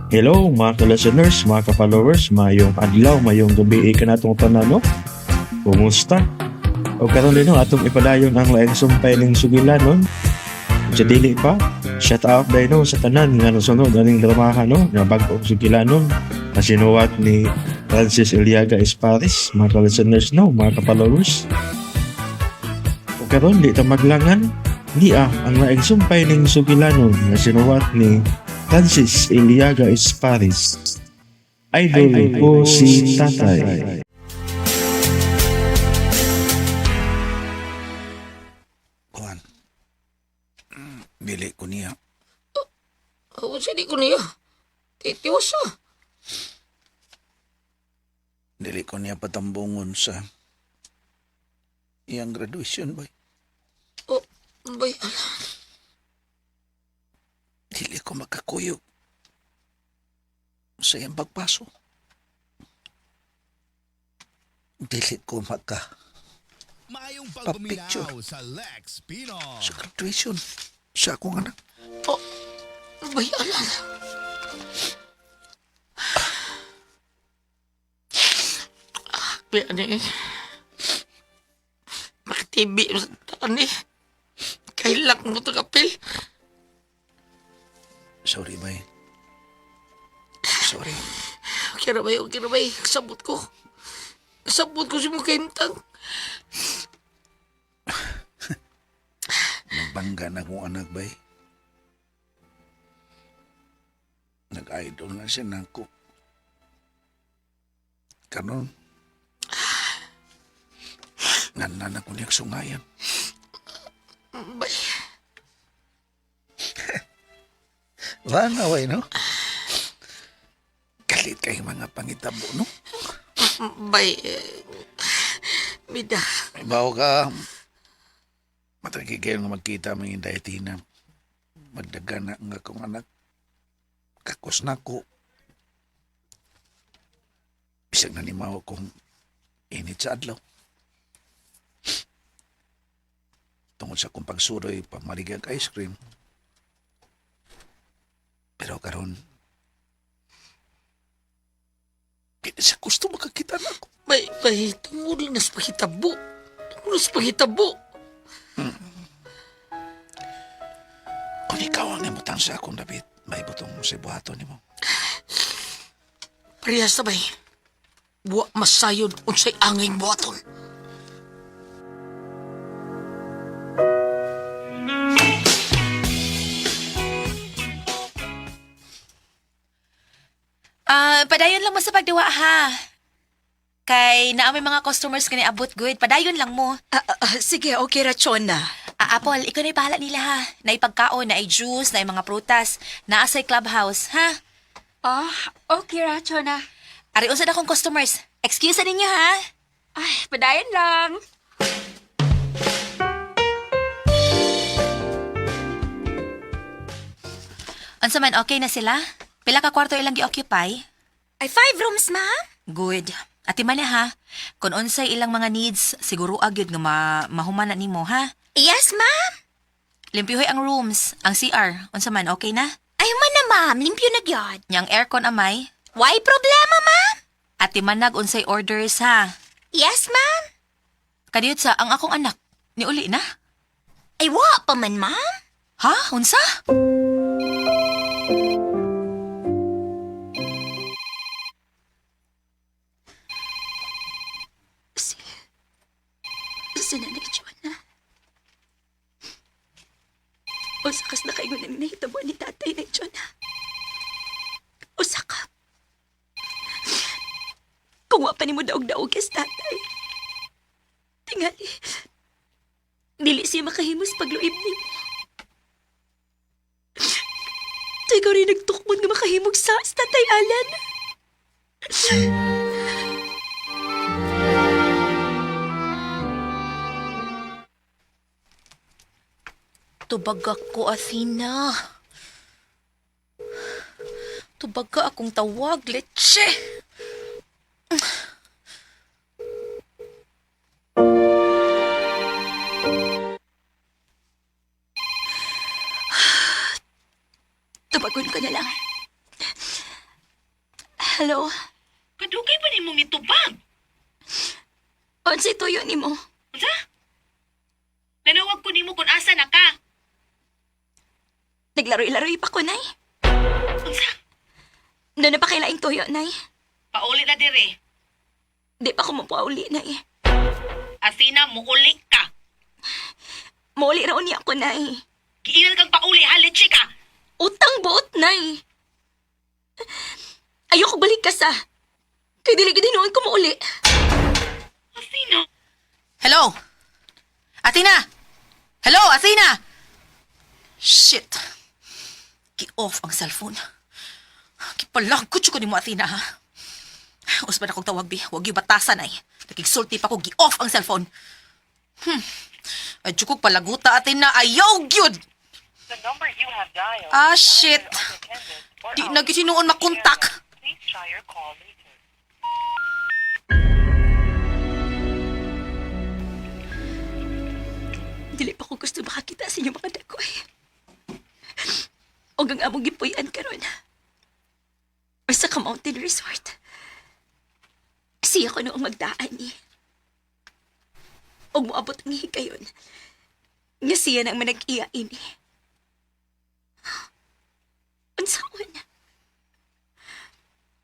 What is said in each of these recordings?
Hello mga ka-listeners, mga ka-followers, mayong adlaw, mayong gabi kanatong tanan, no? Kumusta? O karon din, no, atong ipadayon ang laing sumpay ning sugilanon. Sa dili pa, shout out dahil, no, sa tanan nga nasunod aning dramahan, no, nga bag-ong sugilanon na sinuwat ni Francis Eliaga Esparis, mga ka-listeners, no, mga ka-followers. O karon di ta maglangan, niya ang laing sumpay ning sugilanon nga sinuwat ni Francis Eliaga Esparis. Idol ko si Tatay. Kuan. Dili ko niya. Oh, di ko niya. Titiwas ah. Dili ko niya patambungon sa iyang graduation, boy. Oh, bay, Dili ko makakuyog sa iyang pagpaso. Dili ko maka Maayong Pa-picture. pagpaminaw sa Lex Pino. Sa graduation sa akong anak. Oh, bay, alala. Bay, ano eh. Makatibi sa taan eh. Kailak mo ito kapil. Sorry, bay. Sorry. Okay na bay, okay na bay. Kasabot ko. Kasabot ko si mo kahimtang. Nagbangga na akong anak, bay. Nag-idol na siya nako. Kanon, nanan ako niyang sungayan. Bay, Lanaway, no? Galit kay mga pangitabo, no? Bay, eh, bida. Bawo ka, matagi kayo nga magkita mga inday Tina. Magdaga na nga akong anak. Kakos na ko. Bisag na nimaw kong init sa adlaw. Tungod sa akong pagsuroy, pamaligag ice cream. Pero karon, kini sa gusto makakita na ako. Bay, bay, tungod lang nas pahitabo. Tungod nas pahitabo. Kung ikaw ang nimutang sa akong David, may butong sa buhaton nimo. Parehas na bay. Wa masayod unsay anging buhaton. Ah, padayon lang mo sa pagdiwa ha. Kay naa may mga customers kani abot good. Padayon lang mo. Sige, okay ra, Chona. Ah, Apple, ikaw na bahala nila ha. Naipagkaon, naay juice, naay mga prutas, naa sa clubhouse, ha? Ah, okay ra, Chona. Ari unsa na akong customers. Excuse na ninyo ha. Ay, padayon lang. Unsa man okay na sila? Pila ka kwarto ilang gi-occupy? Ay, 5 rooms, ma'am. Good. Ati man na ha. Kung unsay ilang mga needs, siguro agyud nga mahuman na nimo ha. Yes, ma'am. Limpyohoy ang rooms, ang CR. Unsa man okay na? Ay man na, ma'am. Limpyo na gyud. Nyang aircon amay. Why problema, ma'am? Ati manag unsay orders ha. Yes, ma'am. Kadiyot sa ang akong anak. Niuli na? Ay, wa pa man, ma'am. Ha? Unsa? Si Nanay Chona. Usa kas nakaingon ang nahitabo ni tatay ni Chona. Usa ka. Kung wa pa nimo daog-daog kas tatay. Tingali. Dili siya makahimos pagluib nimo. Ikaw rin nagtukmod nga makahimog sa Tatay Alan. Tubag ako, Athena. Tubag ka akong tawag, leche. Tubagon ko na lang. Hello? Kadugay pa nimo mitubag. Unsay tuyo nimo? Unsa? Nanawag ko nimo kung asa na ka. Naglaroy-laroy pa ko, Nay. Unsa? Doon na pa kailaing tuyo, Nay. Pauli na dire. Di pa ko mapauli, Nay. Asina, muuli ka. Mauli raw niya ako, Nay. Giinan kang pauli, ha, leche ka. Utang buot, Nay. Ayoko balik ka sa. Kay dili gid noon ko mauli. Asina. Hello? Athena! Hello, Athena! Shit. Ki-off ang cellphone. Kipalangkot ko ni mo, Athena, ha? Usban akong tawag, bi. Huwag yung batasan, ay. Nakigsulti pa ko, gi-off ang cellphone. Ay, kog palaguta, Athena. Ayaw, gyud! Ah, shit. Di na gyud sinuon makontak. Dili pa ko gusto makakita sa inyo mga dakoy. Og ang among gipuy-an karon. Sa ka Mountain Resort. Siya ko noong magdaan ni. Og moabot ang higayon. Nga siya nang manag-iya ini. Unsaon?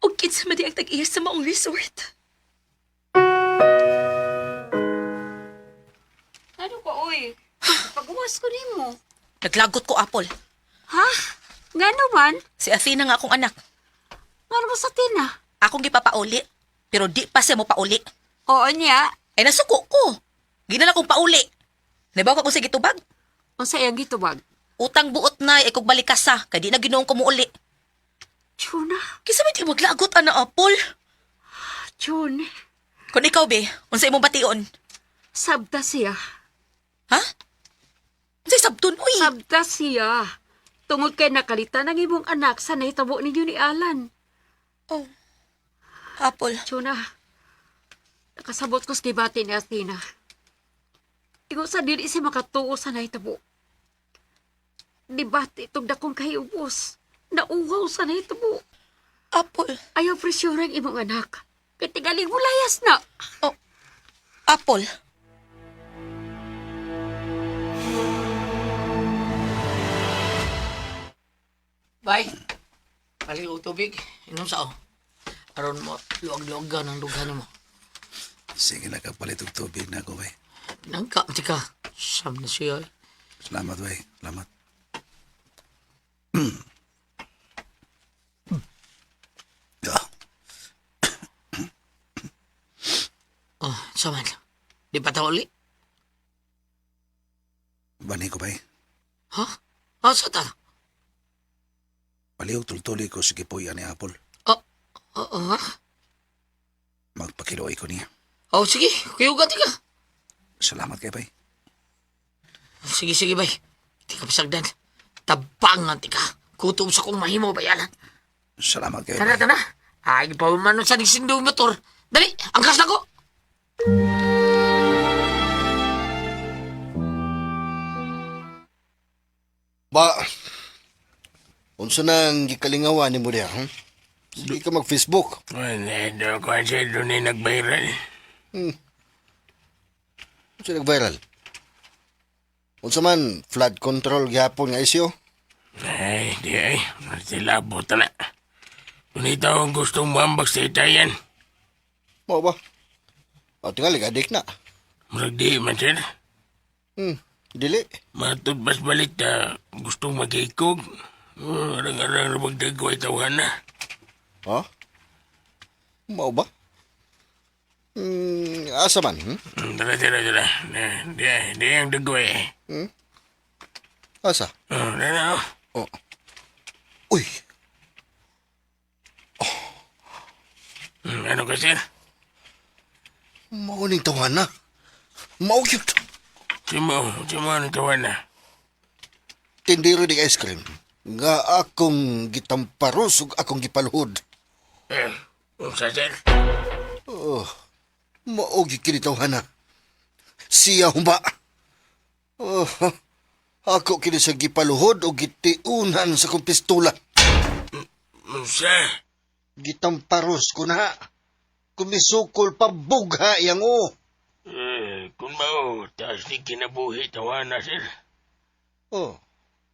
Og kinsa man di ang tag-iya sa maong resort. Ano ka, oy? Pagawas ko nimo. Naglagot ko, Apple. Ha? Nga naman? Si Athena nga akong anak. Nga naman sa tina? Akong gipapauli. Pero di pa siya mo pauli. Oo niya. Ay, nasuko ko. Ginala kong pauli. Nabaw ka kung sige tubag. Unsa iyang gitubag? Utang buot na, ay kog balikasa. Kay di na ginoong kumuuli. Chuna, Kisa may di maglagot, ana, Apple. Chun. Kung ikaw, be, unsa imong bation? Sabta siya. Ha? Unsay sabton, uy? Sabta siya. Tungod kay nakalitan ang imong anak sa nahitabo ninyo ni Alan. Oh. Apple. Chuna, nakasabot ko sa gibati ni Athena. Ingon sa dili siya makatuo sa nahitabo. Dibati itong dakong kahiubos. Nauhaw sa nahitabo. Apple. Ayaw presyura ang imong anak. Kay tingaling mo layas na. Oh. Apple. Bye. Balik og tubig. Inom sa o. Aron mo, luag-luag ka ng dughan mo. Sige na kapalit og tubig na ako, bay. Nangka, tika. Sam na siya. Eh. Salamat, bay. Salamat. Ah, Oh, saman. Di pa ta uli? bani ko, bay. Ha? Asa ta? Palihog tultuli ko sige po ni Apple. Oh, oh, oh, ha? Magpakiloy ko niya. Oh, sige. Kuyugan, tika. Salamat kay bay. Sige, sige, bay. Di ka pasagdan. Tabangan, tika. Kutob sa kong mahimo, bayalan. Salamat kay Tara, bay. tara. Ay, pa man sa nagsindo motor. Dali, angkas na ko. Ba, unsa nang gikalingawan nimo diha, hmm? Sige ka mag-Facebook. Wala, kasi doon ay nag-viral. Unsa nag-viral? Unsa man flood control gihapon nga isyu? Ay, di ay. Silabot na. Kung ito ang gustong muambag sa itayan, Mao ba? O tingali adik na. murag di man sir. Dili. Matod bas balita, gustong mag-ikog. Oh, arang-arang na magdagway tawahan na. Ha? Mao ba? Asa man? Tara, tara, tara. Di, ay, di ang dagway. Asa? Oh, tara, oh. Oh. Uy, Ano ka, sir? mao ning tawahan na. Mao gyud. Simo ang tawahan na. Tindero ning ice cream nga akong gitamparos ug akong gipaluhod. Eh, unsa, sir? Oh, mao gyud kini tawhana. Siya humba. Oh, ako kini sa gipaluhod o gitiunan sa kong pistola. Unsa? Gitamparos ko na. Kumisukol pa bugha yang o. Eh, kung mao, taas ni kinabuhi tawana, sir. Oh.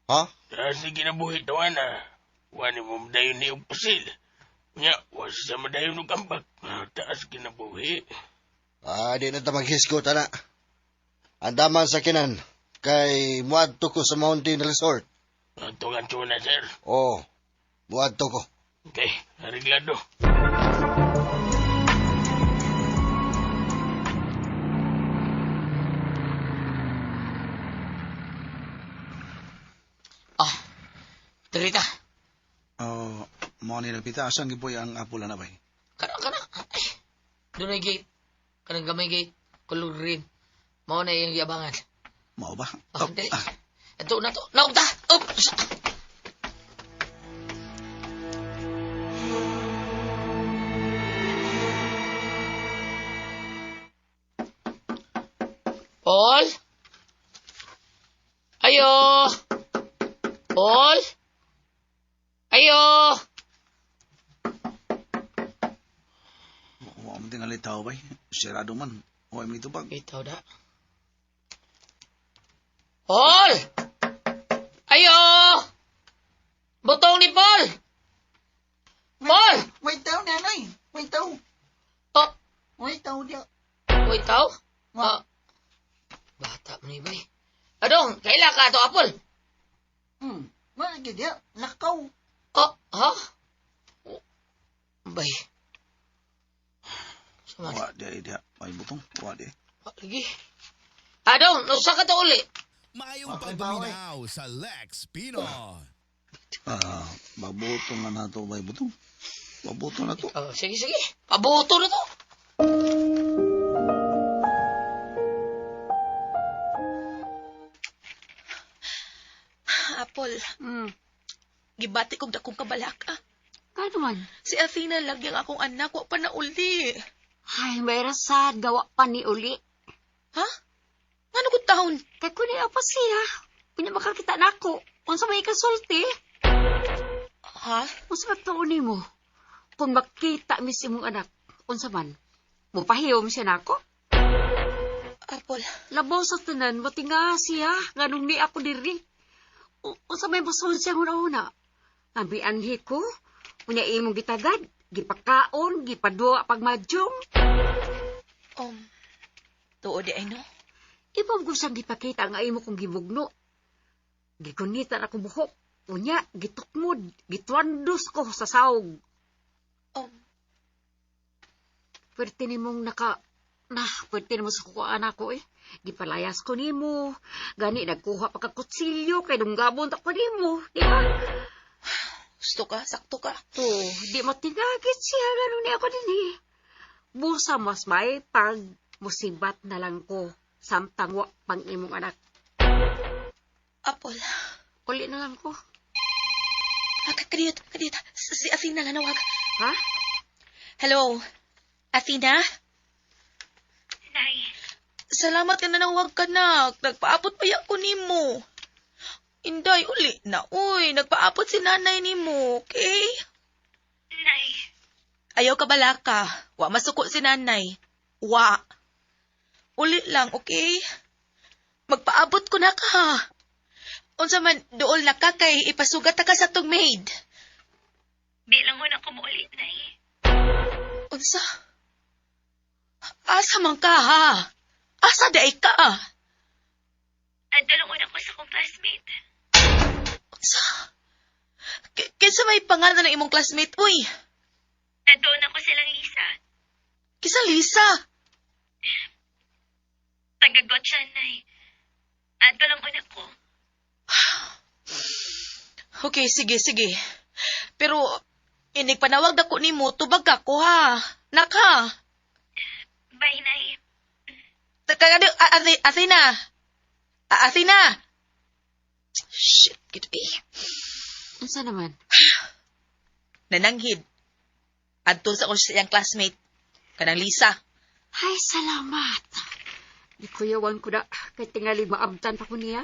Ha? Taas ni kinabuhi tawana. Wani mo madayon ni og pasil. Nya, wa siya madayon og ambak. Ah, taas kinabuhi. Ah, di na ta maghisgot, ana. Andaman sa kinan. Kay muadto ko sa Mountain Resort. Ato ka na, sir. Oh, muadto ko. Okay, ariglado. Ah, Terita. Oh, mo ni Lapita, asan giboy ang apula na bay? Kana, kana. Ay, doon ay gate. Kanang gamay gate. Color green. Mao na iyang giabangan. Mao ba? Ah, dali. Ito na to. Naugta! Oops! Paul? Ayo! Paul? Ayo! Wa mo tingali tao bay. Sirado man. Wa mi tubag. Itaw da. Paul! Ayo! Butong ni Paul! Paul! Wait daw, nanay. Wait daw. Oh, Wait daw diya. wait tao? Ah, bata mo ni bay. Adong, kaila ka to, Apple? Mga diya. Lakaw. Oh, ha? Oh, bay. Sama. Wa di ay diha. May butong. Wa di. Lagi. Adong, nusa ka to uli. Maayong pagpaminaw sa Lex Pinoy. Ah, babutong na nato bay butong. Babuto na to. Oh, sige, sige. Pabuto na to. Apple, gibati kog dakong kabalaka. Kano man? Si Athena lagi ang akong anak, wa pa na uli. Ay, may rasad. Gawa pa ni uli. Ha? Ngano ko taon? Kay kundi pa siya. Kunya makakita na ako. Unsa may ikasulti? Ha? Unsa ba tuon nimo? Kung makita mis imong anak, unsa man? Mupahiyom siya nako? Apple, Labaw sa tanan, matinga siya. Nganong ni ako diri. Unsa may musun siya una-una? Abi anhi ko. Unya imong gitagad, gipakaon, gipadua pagmadyong. um, tuod di ay no? Ibang ko siyang gipakita nga imo kong gibugno. Gikunita na akong buhok. Unya, gitukmod, gitwandos ko sa sawg. Um, Pwerte nimong naka... Nah, pwerte nimo sa kukuan ako eh. Gipalayas ko nimo. Gani, nagkuha pa ka kutsilyo kay dunggabon ta ko nimo. Di ba? gusto ka, sakto ka. To, di matingagit siya. Ganun ni ako din eh. Busa mas may pag musibat na lang ko. Samtang wa pang imong anak. Apple, Uli na lang ko. ah, kadiyot, kadiyot. Si Athena nanawag. Ha? Hello, Athena? Nay, Salamat ka nanawag ka na. Nagpaabot pa ko nimo. Inday, uli na. Uy, nagpaabot si nanay nimo, okay? nay. Ayaw ka balaka. Wa masuko si nanay. Wa. Uli lang, okay? Magpaabot ko na ka. Unsa man, duol na ka kay ipasugat ta ka sa tong maid. Di lang ko na kumuulit, nay. Unsa? Asa man ka, ha? Asa day ka? Adto lang ko sa kong classmate. Unsa? Kinsa may pangalan ng imong classmate, uy? Nandoon ako silang Lisa. Kinsa Lisa? Tagagot siya, nay. Adto lang ko. Okay, sige, sige. Pero, inig panawag na ko nimo, tubag ka ko, ha? Naka. Bye, nay. Athena! Athena! Shit, gito eh. Unsa naman? Nananghid. Adto sa ko sa iyang classmate. Kanang Lisa. Ay, salamat. Ikuyawan ko na kay tingali maabtan pa ko niya.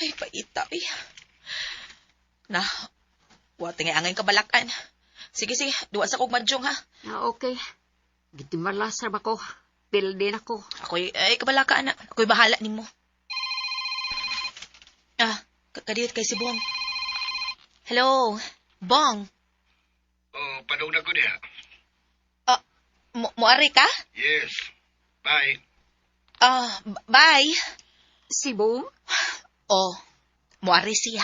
Ay, paita eh. Na, Wa tingay angay kabalakan. Sige, sige. Duwa sa kog madyong, ha? Ah, okay. Gitimalas ra ba ko? Pildi na ko. Ako'y, ay, kabalakaan na. Ako'y bahala nimo. Ah, kadiyot kay si Bong. Hello, Bong. Oh, padung na ko diha. Ah, muari ka? Yes. Bye. Ah, bye. Si Bong? Oh, muari siya.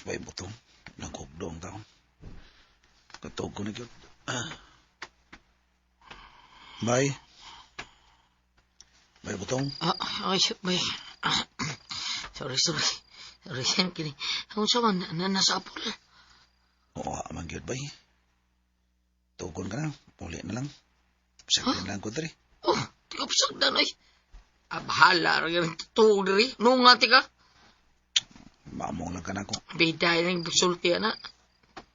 Bay butong. Nagkugdo ang taon. Katog ko na gyud. Ah. Bay. Bay butong. Ah, ay, bay. Ah, sorry, sorry. Sorry, kini. Unsa man na nasa apol? Oo, man gyud bay. Tugon ka na. Uli na lang. Sagdan lang ko diri. Oh, di ka pasagdan ay. Ah, bahala ra gyud tuog diri. Nunga ti ka. Maamong lang ka na ko. Bida ning sulti ana.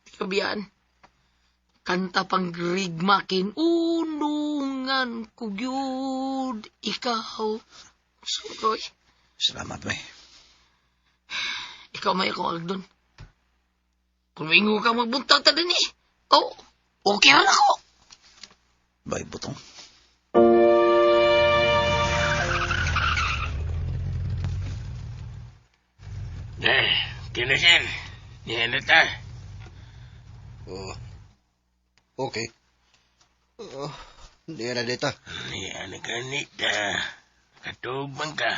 Di ka biyaan. Kanta pang rigmakin. Unungan ko gyud ikaw. Sukoy. Salamat bay. Ikaw may akong agdon. Kung mingo ka magbuntag ta din eh. Oh, okay ra nako. Bay butong. Eh, kina sir. Niya na ta. Oh. Okay. Oh, hindi na dito. Niya na ka nita. Katug man ka.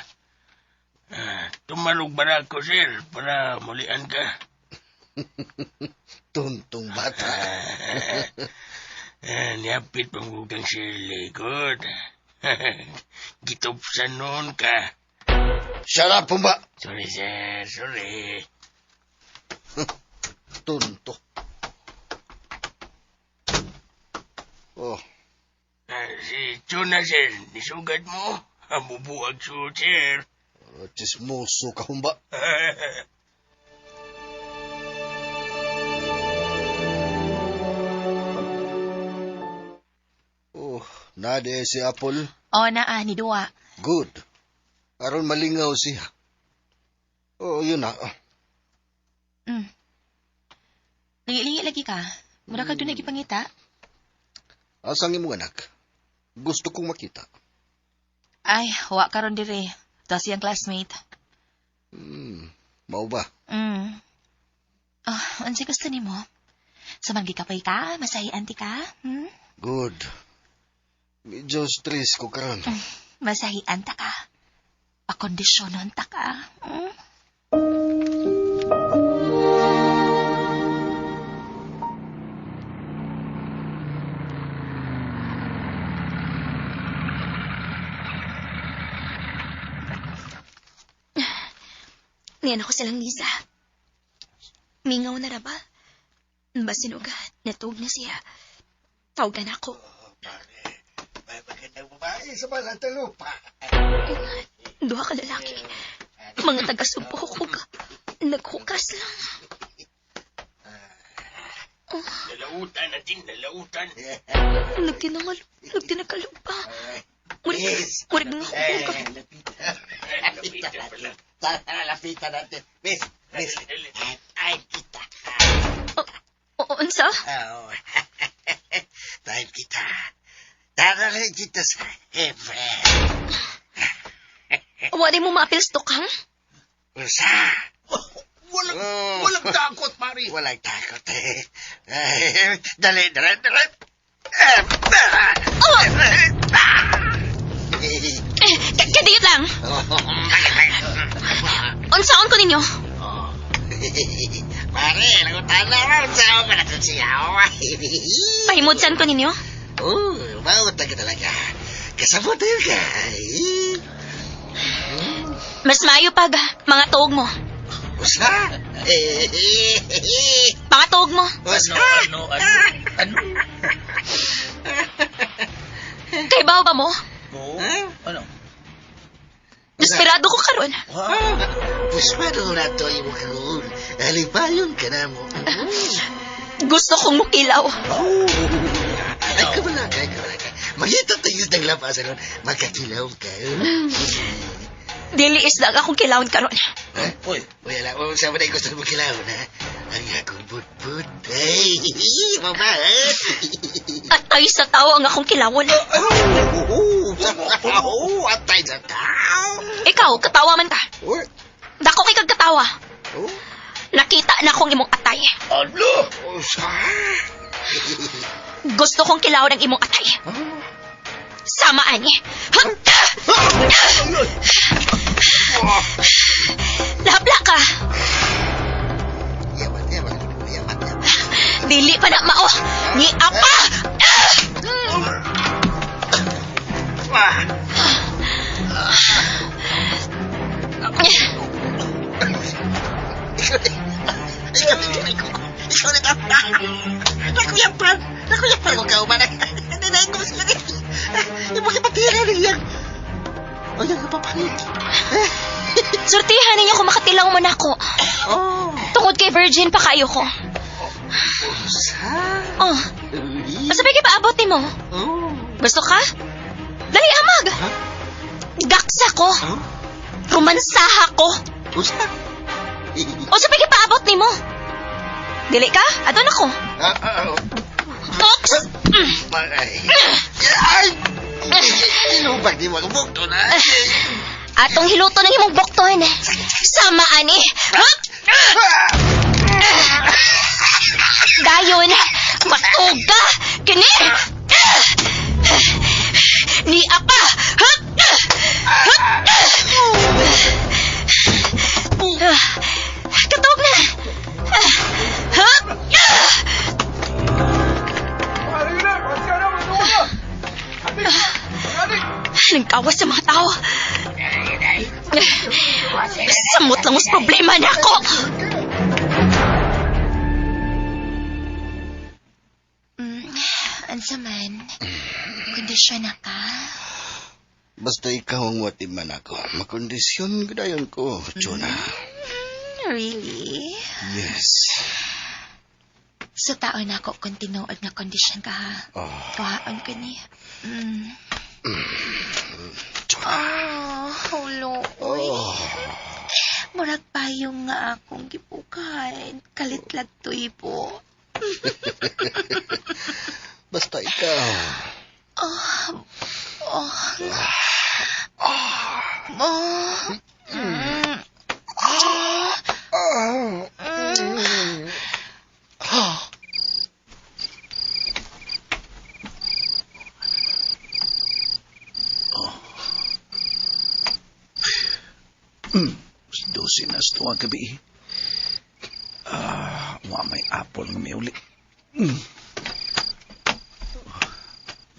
Ah, tumalog ba ako, sir, para mulian ka? Tuntong bata. Ah, niyapit panggugang sir likod. Gitupsan noon ka. Shut up, Pumba! Sorry, sir. Sorry. Tunto. Oh, Ah, si Chuna, sir. Nisugat mo. Abubuag suot, sir. oh, chismoso ka, Humba. Oh, nade si Apple. Oh, naa, ni Duwa. Good. Aron malingaw siya. Oh, yun na. Mm. Lingi-lingi lagi ka. Mura ka doon nagipangita. Asang imong anak? Gusto kong makita. Ay, wa karon dire. Tas siyang classmate. Mao ba? Mm. Ah, unsay gusto nimo? Saman gikapay ka, masahian ti ka? Hmm? Good. Medyo stress ko karon. Masahian ta ka. Pakondisyonon ta ka. Hmm? Ngayon ako silang Liza. Mingaw na ra ba? Basinuga, natug na siya. Tawagan ako. May magandang babae sa balat ng lupa. Duha ka lalaki. Mga taga-subok ug naghukas lang. Nalautan natin, nalautan. Nagtinangal, nagtinakalog pa. Murag, murag nga hubog ka. Lapitan pala. Tara, lapitan natin. Miss, miss, ay kita. Oo, unsa? Oh. Dahil kita. Dadalhin kita sa heaven. Wala mo maapil sa tukang? Usa. Walang, walang takot, pare. Walang takot eh. Ay, dali, dali, dali. Oh! Eh, kadiyot lang. Unsaon ko ninyo? Pare, nagutan na ron sa ako na siya. Pahimudsan ko ninyo? Oh, mautag ka talaga. Kasabot tayo ka. Mas maayo pag mga tuog mo. Usa? Mga tuog mo. Usa? Ano, ano, ano? Kay bawo ba mo? Oo. Ano? Desperado ko karon. Pusmado na to imo karon. Halipayon ka na mo. Gusto kong mukilaw. Oh. Ay, kabala ka, kabala ka. Makita tayo ng lapasan nun. Magkakilaw ka. Dili isda ang akong kilawon karon. Uy, uy, ala, sa man ay gusto mo kilawon, ha? Ang akong butbut. Ay, mama, ha? Atay sa tao ang akong kilawon. Oh, atay sa tao. Ikaw, katawa man ka. Uy, Dako kay kag katawa. oh, Nakita na akong imong atay. ano? Usa? Gusto kong kilawon ang imong atay. Sama ani. Lahapla ka. Yaman, yaman, yaman, yaman. Dili pa na mao. Ni apa. Ah. Ikaw, ikaw, ikaw, ikaw na ito. Nakuyapan, nakuyapan ko kauman. Hindi na ko sila. Imo kipatira na iyang. O yang kapapalit. Surtihan ninyo kung makatilaw man ako. Oh. Tungod kay virgin pa kayo ko. Usa. Oh, basta may paabot nimo. Oh. Gusto ka? Dali amag. Gaksa ko. Huh? Romansaha ko. Usa. O sa may paabot nimo. Dili ka? Adon ako. Ah, ah, oh. Oops! Ay. Ay! Inubag di mo ang bukto na. Atong hiluto ng imong bukton. Sama ani. Hup! Dayon, matuga kini. Ni apa. Hup! Hup! Katog na. Hup! Nagkawas sa mga tao. Samot lang mas problema na ako. Ansa man, kondisyon na ka. Basta ikaw ang watiman ako. Makondisyon gadayon ko, Chona. Really? Yes. Sa tao na ako kung tinuod nga kondisyon ka ha. Oh. Kuhaon ko ni. Mm. Chona. Ah, hulo. Uy. Oh. Murag payong nga akong gipukan. Kalitlag tuy po. Basta ikaw. Oh. Oh. Oh. Mm. Ah. Mm. Ah. Dosi na sa tuwang gabi. Ah, wa may apple nga may uli. Mm.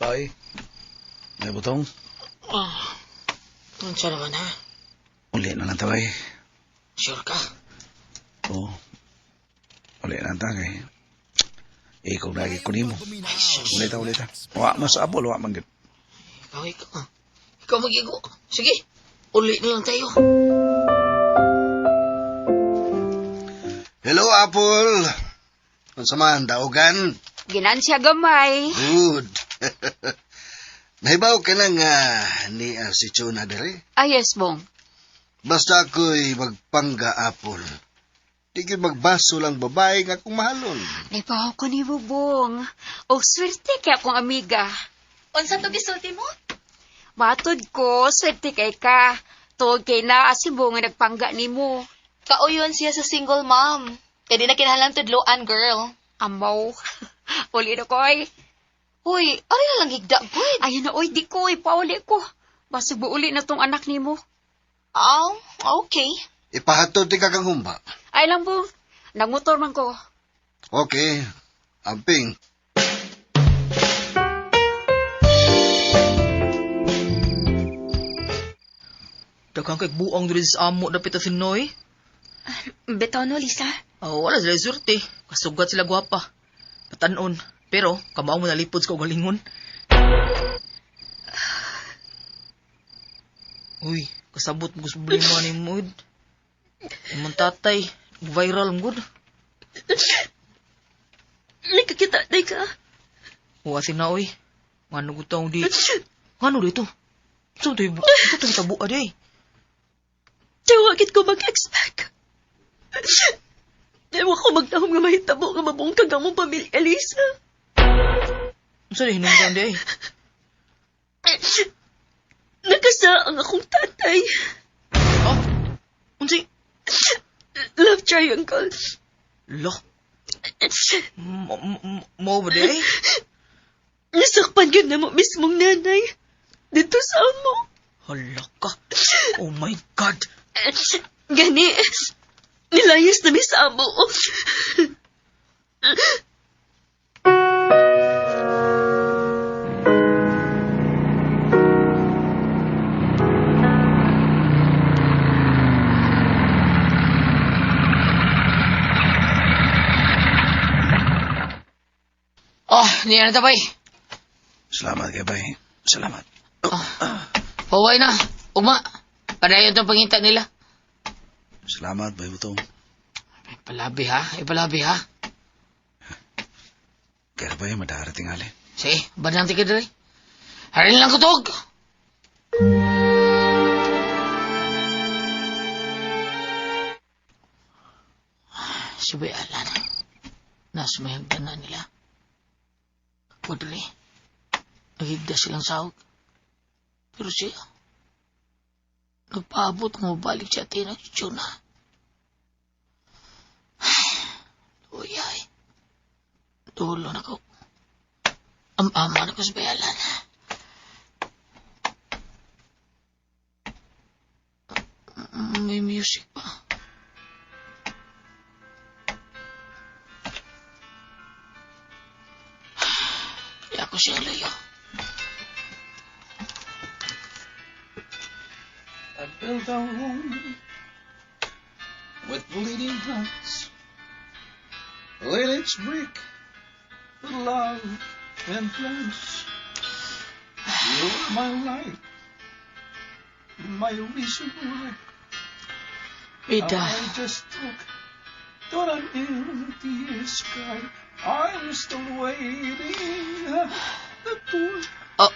Bye. May butong. Ah, unsa naman ha? Uli na lang ta, bay. Sure ka? Oo. Uli na lang ta, kay. Ikaw lagi ko nimo. Uli ta, uli ta. Wa man sa apple, wa man gid. Ikaw, ikaw. Ikaw magigo. Sige, uli na lang tayo. Hello, Apple. Unsa man, daogan? Ginansya gamay. Good. Nahibaw ka na nga ni si Chona dere. Ah, yes, Bong. Basta ako'y magpangga, Apple. Di gyud magbaso lang babae nga akong mahalon. Naipahaw ko ni Bong. O swerte kay akong amiga. Unsa to gisulti mo? Matod ko, swerte kay ka. Tuod kay naa si Bong nga nagpangga nimo. Kauyon siya sa single mom. Kaya di na kinahanglan tudloan, girl. Amaw. Uli na ko ay. Uy, ari na lang higda, good. Ayun na, oy, di ko, ipauli ko. Basig uli na tong anak nimo. Oh, okay. Ipahatod ti kang humba. Ay lang, Bong. Nagmotor man ko. Okay. Amping. Daghang kay buong diri sa amo dapit sa Sinoy. Bitaw no, Lisa. Oh, wala sila surte. Kasugat sila gwapa. Patanon. Pero, kamao mo nalipod sa kaugalingon. Uy, kasabot mo sa problema ni Mood. Imong tatay, viral mo gud. Nakakita na ka. Wa sina oy. Ngano gud taong di. Ngano dito? Sa to sa to tabo ade. Tawagin ko mag-expect. Ewan ko magtahom nga mahitabo nga mabungkag ang mong pamilya, Lisa. Unsa ni hinungdan di ay? Nakasa ang akong tatay. Oh, unsay? Love triangle. Lo. Mo ba di ay? Nasakpan yun na mo mismong nanay. Dito sa amo. Hala ka. Oh my God. Gani, nilayas na mi sa amo. Oh, niya na tabay. Salamat kay bay. Salamat. Huwag na. Uma. Padayon itong panginta nila. Salamat, bay butong. Palabi ha. Ipalabi ha. Kaya bay, madarating ali. Sige, banang tika diri. Harin lang kutog. Si Bay Alan. Nasa may hagdan na nila. Ako diri. Nagigda silang sahog. Pero siya, nagpaabot kung mabalik siya at Juna. Uyay. Dulo na ko. Am-ama na ko sa bayalan. May music pa. Kaya ako siyang layo. I built our home with bleeding hearts. Laid its brick with love and plans. You're my light, my reason why. Ida. I just took to an empty sky. I'm still waiting at the door. Oh.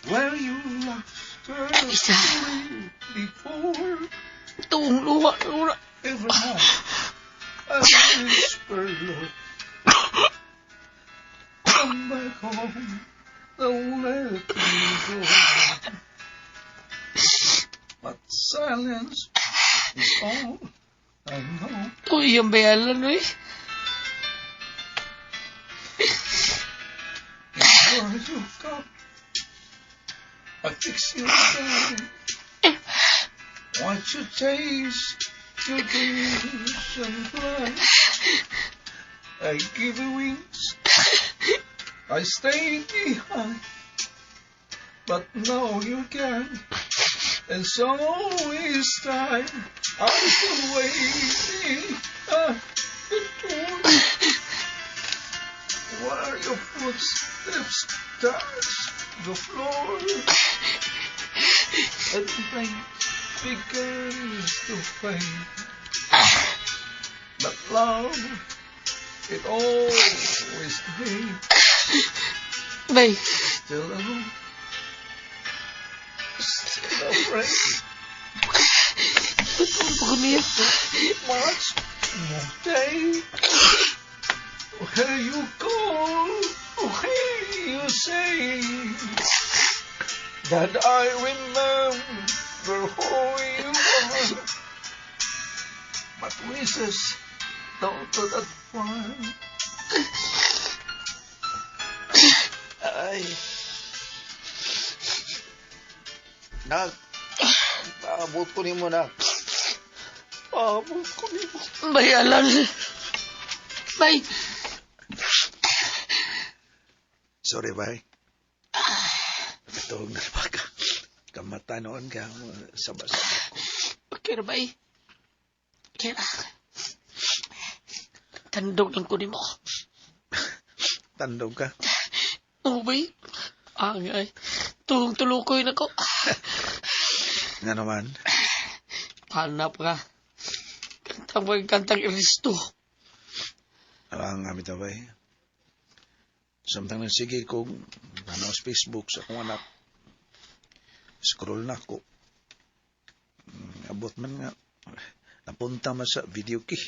Where you laughter Isa. before. Tuong luha, luha. Every night I whisper love. Come back home, don't let me go. But silence is all I know. Uy, yung bayalan, uy. Before you come, I fix your bed. Watch you chase your dreams and fly. I give you wings. I stay behind. But now you can. And so is time. I'm still waiting at the door. Where your footsteps touch the floor. And pain begins to fade. But love, it always stays. Bay. Still alone. Still afraid. Ko niya. Much more day. Where you go, where you say that I remember who you are. But wishes don't go that far. Ay. Nak. Paabot ko nimo, nak. Paabot ko nimo. Bay, Alan. Bay. Sorry, bay. Natuhog na ba ka? Kamata noon ka. Saba-saba ko. Okay ra, bay. Okay ra. Tandog lang ko nimo. Tandog ka? Oo, bay. Angay. Tuhong tulukoy na ko. Nga naman. Hanap ka. Kantang bay, kantang Ernesto. Ang amit na bay. Samtang nagsige kong tanaw sa Facebook sa akong anak. Scroll na ko. Abot man nga napunta man sa video key.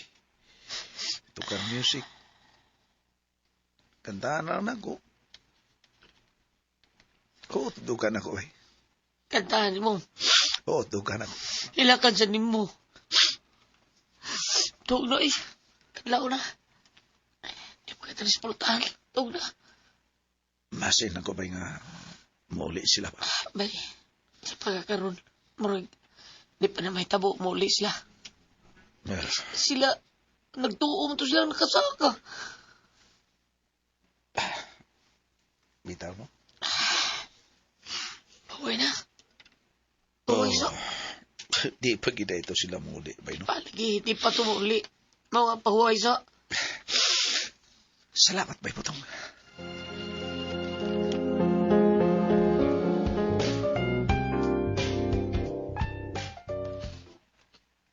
Tukar music. Kantahan na lang ako. Oo, tudukan ako eh. Kantahan mo. Oo, tudukan ako. Ilakan sa nimo. Tuog na eh. Kadlaw na. Di pa kita transportahan. Tuog na. Masin ako ba nga mauli sila ba? Bay, sa pagkakaroon, murag, di pa na may tabo, muli sila. Yes. Sila, nagtuom to sila nakasaka. Bitaw mo? Uwi na. Uwi sa. Di pa gid ito sila muli, bay no? Palagi, di pa tumuli. Mga pahuway sa. Salamat, bay putong.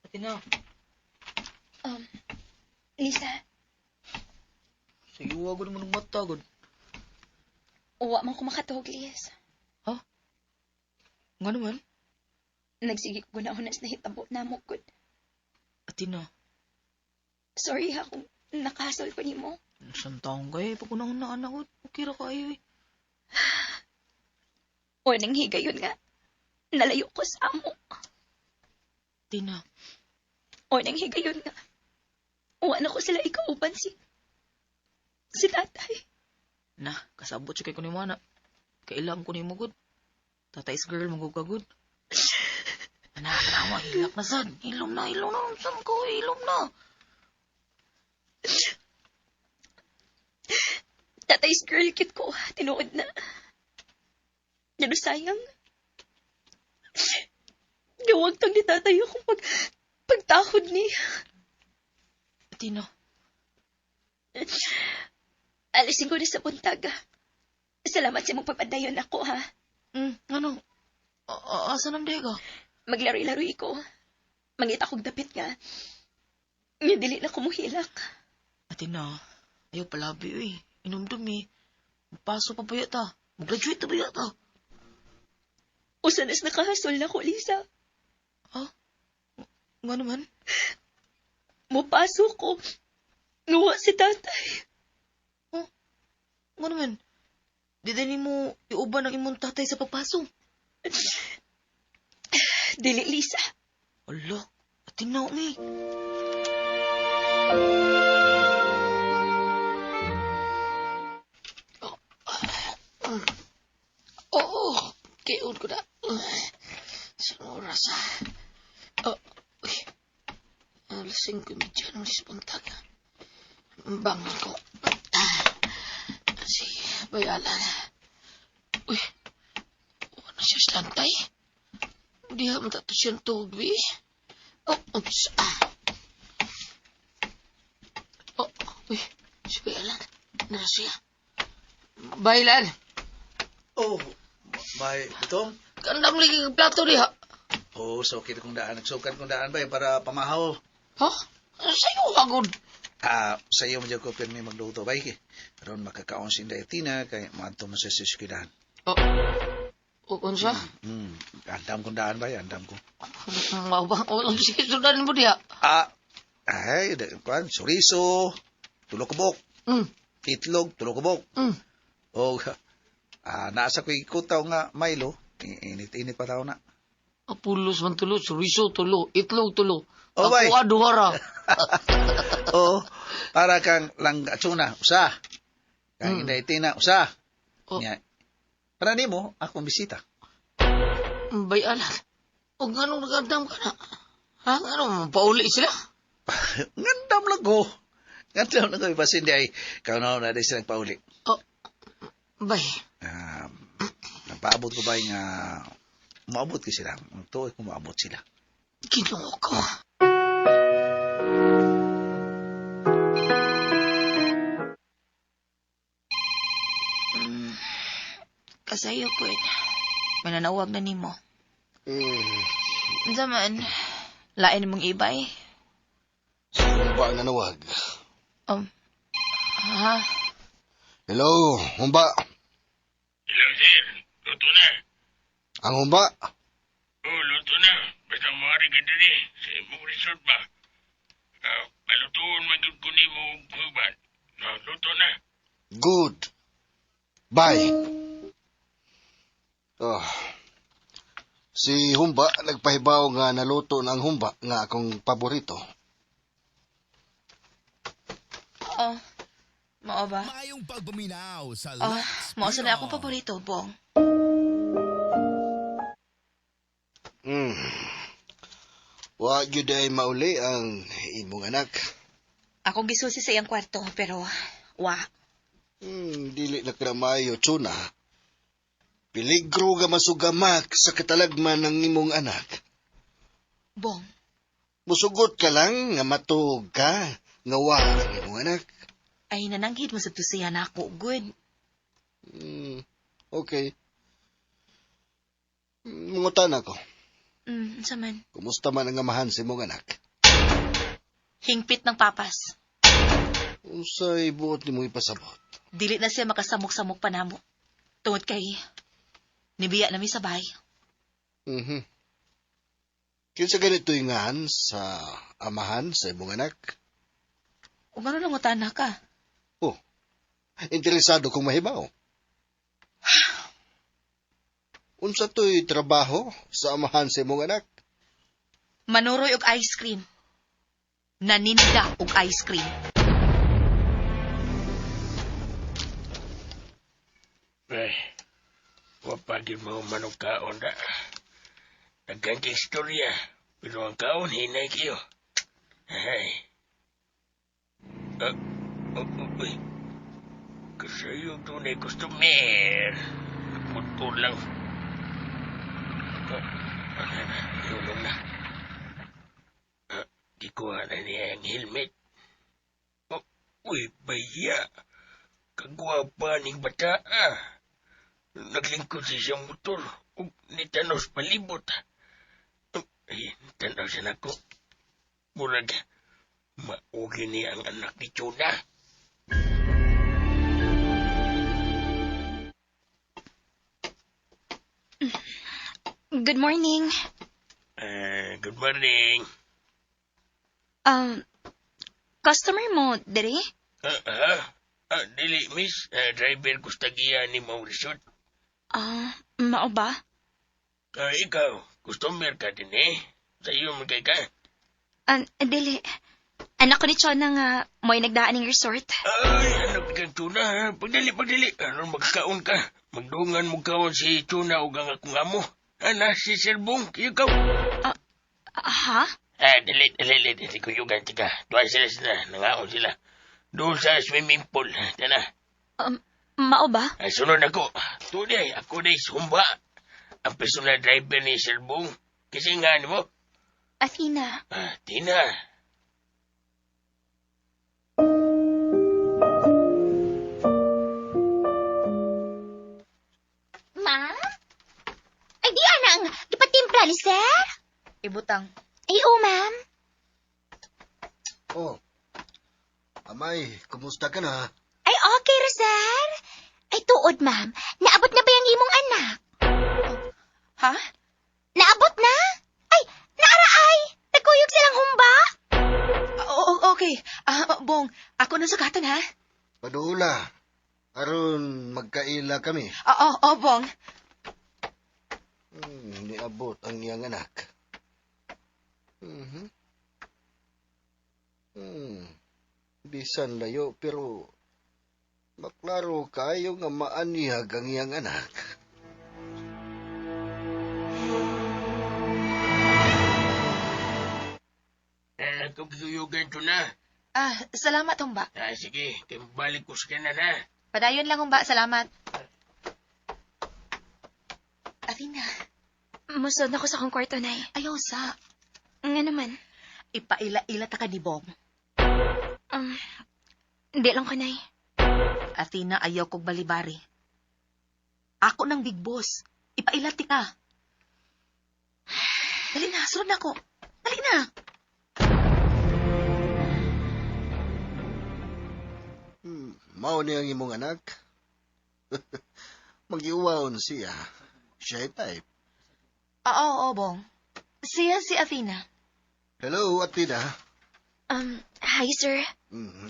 Atina, Lisa, sa iyo agad mo ng mata, agad. uwa man ko makatuog, Liz. Nga naman? Nagsige ko na unas nahitabo na mo, gud. Atina, Sorry ha kung nakasol ko nimo. isang taong kayo, pag unang na anak ko, okay ra kayo eh. O nang higayon nga. Nalayo ko sa amo. Atina, O nang higayon nga. Uwa na ko sila ikauban si tatay. na, kasabot siya kay kunimana. Kailang ko nimo gud. Tatay is girl, magugagod. Anak, kanawa, hilak na sad. Hilom na, hilom na. Saan ko, hilom na. Tatay's girl kit ko. Tinuod na. Pero sayang. Gawag tang ni tatay akong pagtahod niya. Atina, Alisin ko na sa buntaga. Salamat sa mong pagpadayon ako, ha. Ano? Asa nang ka? Maglaro-laro ko. Mangita kog dapit nga. Nga dili na kumuhilak. Atina, ayaw palabi, uy. Inomdum eh. Magpaso pa ba yata? Mag-graduate na ba yata? Usa nas nakahasol na ko, Lisa. Nga naman? Mupaso ko. Nuwa si tatay. Nga naman? Di din mo iuban ang imong tatay sa pagpaso. Dili, Lisa. Ala, atina, umi. Oo, kiun ko na. Sa oras, ah. Oh, uy. Alas 5:30 naman sa buntag. Bangon ko. Sige, bayalan. Uy, wala siya slantay. Di ha matato siyang tubig. Oh, ups. Oh, uy, si Bayalan. Nara siya. Bayalan, Oh, bay putong. kandam lagi ang plato diha. Oh, so kita kong daan. Nagsukat kong daan bay para pamahaw. Ha? Sa'yo, agod. Ah, sa iyo mo ko pirmi magluto bay. Aron makakaon si Inday Tina kay maadto man sa eskwelahan. Oh, unsa? Andam kong daan bay, andam ko. Mao ba? O, sige, sundan mo diha. Ah, ay, kuan, chorizo, tulo kabok. Itlog, tulo kabok. O, nasa ko'y kutaw nga Milo, init-init pa tao na. Apulos man tulo, chorizo tulo, itlog tulo. Oh, bay. Ako aduhara. Oo, para kang langgatsuna, usa. Kang Inday Tina, usa. Oh. Nya, para nimo, akong bisita. Bay alat. O ganong nagandam ka na? Ha? Ano, pauli sila? Ngandam lang ko. Ngandam lang ko. Basin di ay, kaunaw na di silang pauli. Oh, bay. Nagpaabot ko ba nga, maabot ko sila. Ang tuoy ko maabot sila. Ginoo ko. Kasayo ko eh. Mananawag na nimo. Unsa man, lain mong iba eh. Humba ang nanawag. Ha? Hello, humba. Hello, sir. Luto na. Ang humba. Oh, luto na. Basta mo ka diri sa imong resort ba? Palutuon man gyud ko nimo og huban. Luto na. Good. Bye. Oh. Si Humba nagpahibaw nga naluto na ang humba nga akong paborito. Oh, mao ba? Maayong pagpaminaw sa Oh, Lex mao sa na akong Pinoy. paborito, Bong. Wa gyud ay mauli ang imong anak. Akong gisusi sa iyang kwarto, pero wa. Dili na kramayo, tsuna. Peligro nga masugamak sa katalagman ng imong anak. Bong, Musugot ka lang nga matuog ka nga wa ang imong anak. Ay nananghid mo sa tusiya na ako, good. Okay. Mungutan ako. Unsa man? Kumusta man ang amahan sa imong anak? Hingpit ng papas. Unsay buot nimo ipasabot? Dili na siya makasamok-samok pa namo. Tungod kay nibiya na mi sa bahay. Kinsa ganito ingan sa amahan sa imong anak? O gano'n lang utana ka? Oh, interesado kong mahibaw. Unsa to'y trabaho sa amahan sa imong anak? Manuroy og ice cream. Naninda og ice cream. Eh, wapagin mo manong kaon na. Daghan kay istorya, pero ang kaon hinay kayo. Ay. Uy. Kasayo doon ay customer. Nagmotor lang. Ano na, yulong na. Di ko na niya ang helmet. Oh, uy, baya. Kagwapa ning bata. Naglingkod siya siyang motor. Ug nitanos palibot. Ay, tanaw siya nako. Murag, maugi niya ang anak ni Chuna. Good morning. Good morning. Customer mo, dere? Dili, miss. Driver ko sa tagiya ni Mong Resort. Mao ba? Ikaw, customer ka din eh. Sa iyo man kay ka? Dili. Anak ko ni Chona nga, mo'y nagdaan ng resort. Ay, anak kang Chuna, ha? Pagdali, pagdali. Aron magkaon ka. Magdungan mo kaon si Chuna o ang akong amo. Ana, si Sir Bong, ikaw. Ha? Dali, dali, dali, dali, kuyugan, tika. Tuwa sila sila, nangaon sila. Doon sa swimming pool, tana. Mao ba? Ay, sunod ako. Tunay, ako na humba. Ang personal driver ni Sir Bong. Kasi nga, ano mo? Athena. Tina. Ma'am? Ay, di anang, ipatimpla ni sir? Ibutang. Ay, oh, ma'am. Oh. Amay, kumusta ka na? Ay, okay, sir. Ay, tuod, ma'am. Naabot na ba yung imong anak? Ha? Naabot na? Ay, naara ay. Nagkuyog silang humba. Oo, okay. Bong, ako na sugatan, ha? Padula. Aron magkaila kami. Oo, oo, Bong. Niabot ang iyang anak. Bisan layo, pero maklaro kayo nga maanihag ang iyang anak. Kung kuyugan to na. Salamat, humba. Sige, kay balik ko sa kanan, ha? Padayon lang, humba. Salamat. Athena. Musod na ko sa akong kwarto, Nay. Ayaw sa. Nga naman. Ipaila-ila ta ka ni Bong. Hindi lang ko, Nay. Athena, ayaw kog balibari. Ako ng big boss. Ipailati ka. Dali na, sunod na ako. Dali na. Mao ni ang imong anak. Mag-iuwaon siya. Siya type. Oo, oo, Bong. Siya si Athena. Hello, Athena. Hi, sir.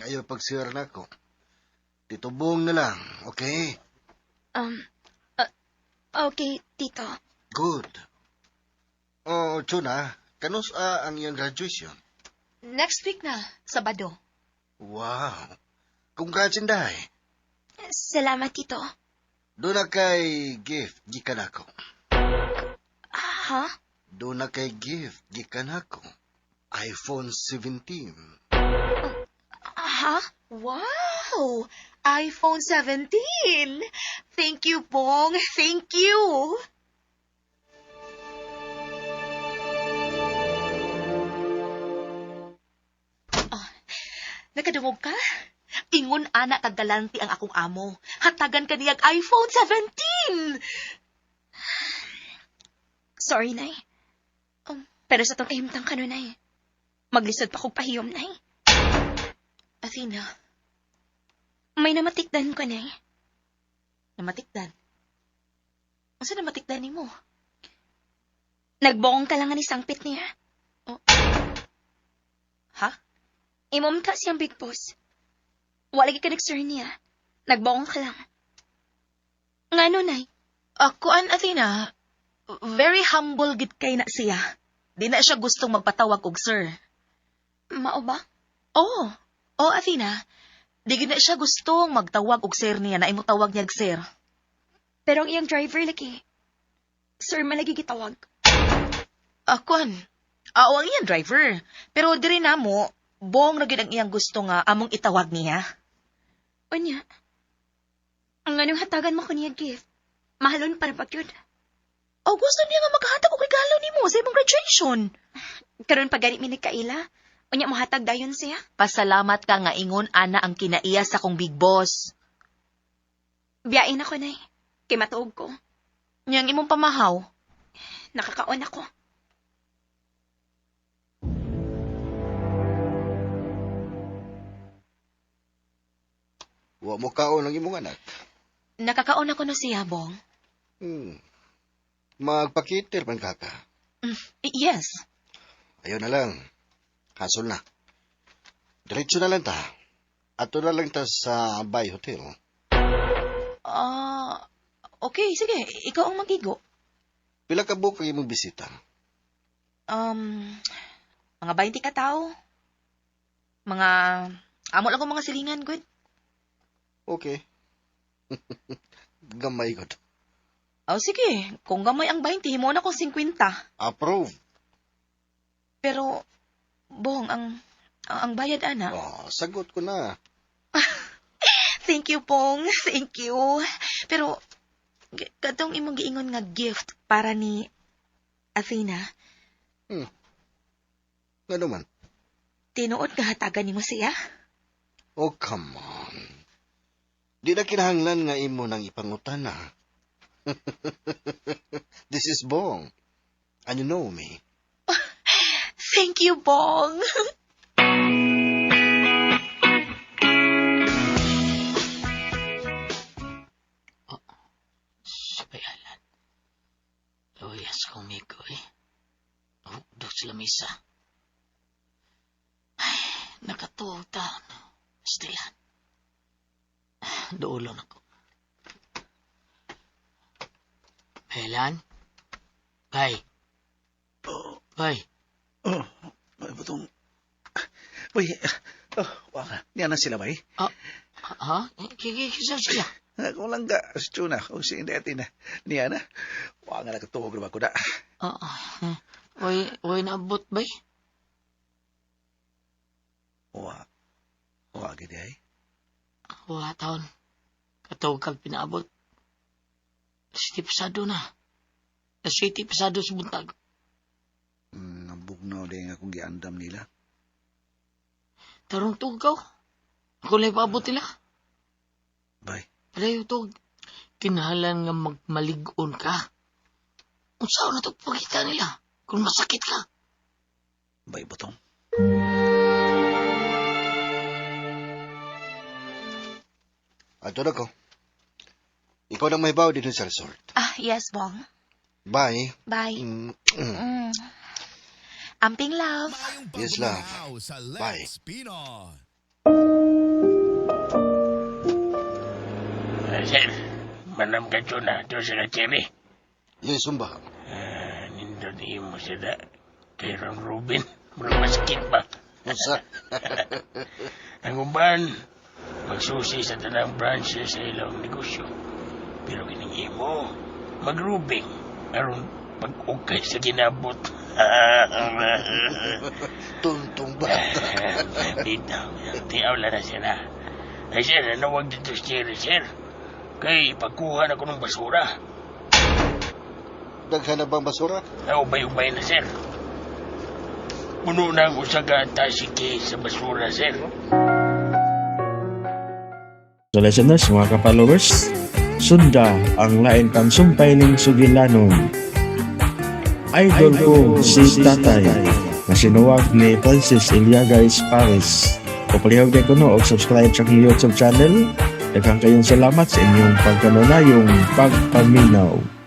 Ayaw pagsir na ako. Tito Bong na lang, okay? Okay, Tito. Good. Oh, Chuna, kanus ang iyang graduation? Next week na, Sabado. Wow. Congrats, Inday. Salamat, Tito. Doon na kay gift, gikan ako. Ha? Doon na kay gift, gikan ako. iPhone 17. Ha? Wow! iPhone 17! Thank you, Bong. Thank you! Ah, nakadungog ka? Ingon ana kagalanti ang akong amo. Hatagan ka niyag iPhone 17! Sorry, Nay. Pero sa tong kahimtang ka nun, Nay. Maglisod pa kog pahiyom, Nay. Athena, May namatikdan ko, Nay. Namatikdan? Unsa namatikdan nimo? Nagbongong ka lang ni sangpit niya. Oh. Ha? Imom ka siyang big boss. Wala ka nag-sir niya. Nagbongong ka lang. Ngano, Nay? Kuan, Athena, very humble gid kay na siya. Di na siya gustong magpatawag og sir. Mao ba? Oo. Oh, Athena. Di gid na siya gustong magtawag og sir niya na imo tawag niya og sir. Pero ang iyang driver lagi. Sir, malagi gitawag. Kuan. Oo, ang iyang driver. Pero diri namo, Bong na gid ang iyang gusto nga among itawag niya. Unya. Ang anong hatagan mo ko niya gift? Mahalon para pag yun. Oh, gusto niya nga maghatag og regalo nimo sa imong graduation. Karon pa gani mi nagkaila. Unya mohatag dayon siya. Pasalamat ka nga ingon ana ang kinaiya sa kong big boss. Biyain ako, Nay. Kay matuog ko. Niyang imong pamahaw. Nakakaon ako. Wa mo kaon ang imong anak. Nakakaon ako no siya, Bong. Magpakitir man kaka. Yes. Ayaw na lang. Hasol na. Diretso na lang ta. Ato na lang ta sa Bay Hotel. Okay, sige. Ikaw ang magigo. Pila ka buok ang imong bisita? Mga 20 ka tao. Mga, amo lang kong mga silingan, good. Okay. Gamay ko. Oh, sige. Kung gamay ang 20, himo na kong 50. Approve. Pero, Bong, ang bayad, ana. Oh, sagot ko na. Thank you, Pong. Thank you. Pero, katong imong giingon nga gift para ni Athena. Ngano man? Tinuod nga hatagan nimo siya? Oh, come on. Di na kinahanglan nga imo nang ipangutan na. This is Bong. And you know me. Thank you, Bong. Oh, sabay alan. Luyas kong migo eh. Hukdok sila misa. Ay, nakatuog taon. Stilan. Duulon ako. Melan? Bay. Oh. Bay. Oh, may butong. Uy, oh, wala. Niya na sila, bay. Ah, ha? Kisa sila. Ako lang ka, si Chuna, o si Inday Athena. Niya na. Wala nga nakatuog na ba ko na. Uy, naabot, bay. Wa. Wa, gidi ay. Wa, taon. Katuog kag pinaabot. City pasado na. City pasado sa buntag. Nabugnaw din akong giandam nila. Tarong tugaw. Ako lang ipaabot nila. Bay. Palayo tug. Kinahanglan nga magmalig-on ka. Unsa na to pagkita nila kung masakit ka. Bay, butong. Ato na ko. Ikaw nang may baw dito sa resort. Ah, yes, Bong. Bye. Bye. Amping, love. Yes, love. Sa Bye. Lex Pinoy. Sir, manam ka na to sa kachiri. Yes, sumba. Nindot imo sa da. Kay Ron Rubin. Murag masakit ba? Unsa? Ang uban, magsusi sa tanang branches sa ilang negosyo. Pero kining imo, magrubing aron pag-ukay sa ginabot. Tuntong bata. Dito, tiaw lang na siya na. Ay sir, nanawag dito si Jerry, sir. Kay pagkuha na ko ng basura. Daghan na bang basura? Naubay-ubay na, sir. Puno na ang usa ka attache sa basura, sir. So listeners, mga ka-followers, sunda ang lain pang sumpay ning sugilanon. Idol ko si Tatay na sinuwag ni Francis Iliaga Paris. Papalihog na ko no og subscribe sa akong YouTube channel. Daghang kayong salamat sa inyong pagkanunayong pagpaminaw.